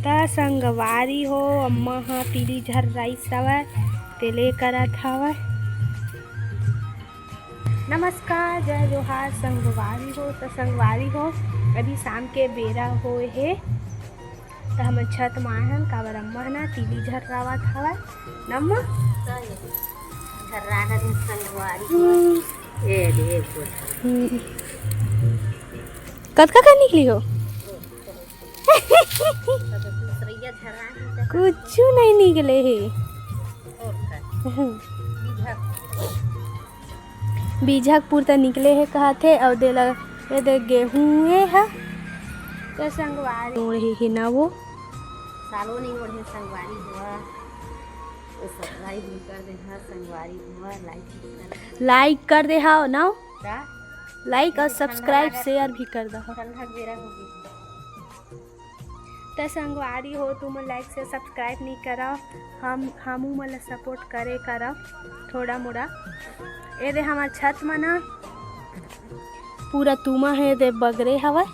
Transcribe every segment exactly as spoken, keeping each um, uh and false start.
त संगवारी हो, अम्मा ह तिली झर्राइस हवय, तेले करत हवय। नमस्कार, जय जोहार संगवारी हो। त संगवारी हो, अभी शाम के बेरा होए हे, त हमन छत म आए हन, काबर अम्मा ह ना तिली झर्रावत हवय। नम्मा? झर्रा का दिन संगवारी हो। हम्म। ए दे, ए दे। हम्म। कतका का निकली हो? कुछु नहीं निकले हे। बीजक पुरता निकले हे कहत हे, अउ देला ये दे गेहूं ए ह। त संगवारी ओढ़े हे ना वो। सालो नहीं ओढ़े संगवारी हुआ। तो subscribe भी कर दे हा संगवारी हुआ, like भी कर दे। Like कर दे हा ना। का? Like और अभी ठंडा subscribe, लागत share भी कर दे हा। ठंडा बेरा हो गई। त संगवारी हो, तुमन like से subscribe नहीं करव, हम, हमू मन ला support करे करव थोड़ा मोड़ा। ए दे हमर छत म ना पूरा तुमा हे, दे बगरे हवय,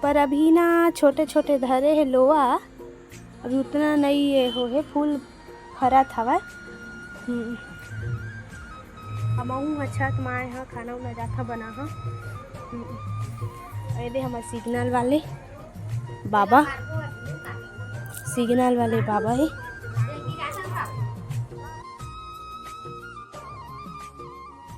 पर अभी ना छोटे छोटे धरे हे लोआ, अभी उतना नई ये हो हे, फूल फरत हवय। हम्म। हमहू ह छत म आए ह, खाना उना जाथा बना ह। हम्म। ए दे हमर signal वाले बाबा, signal वाले बाबा हे।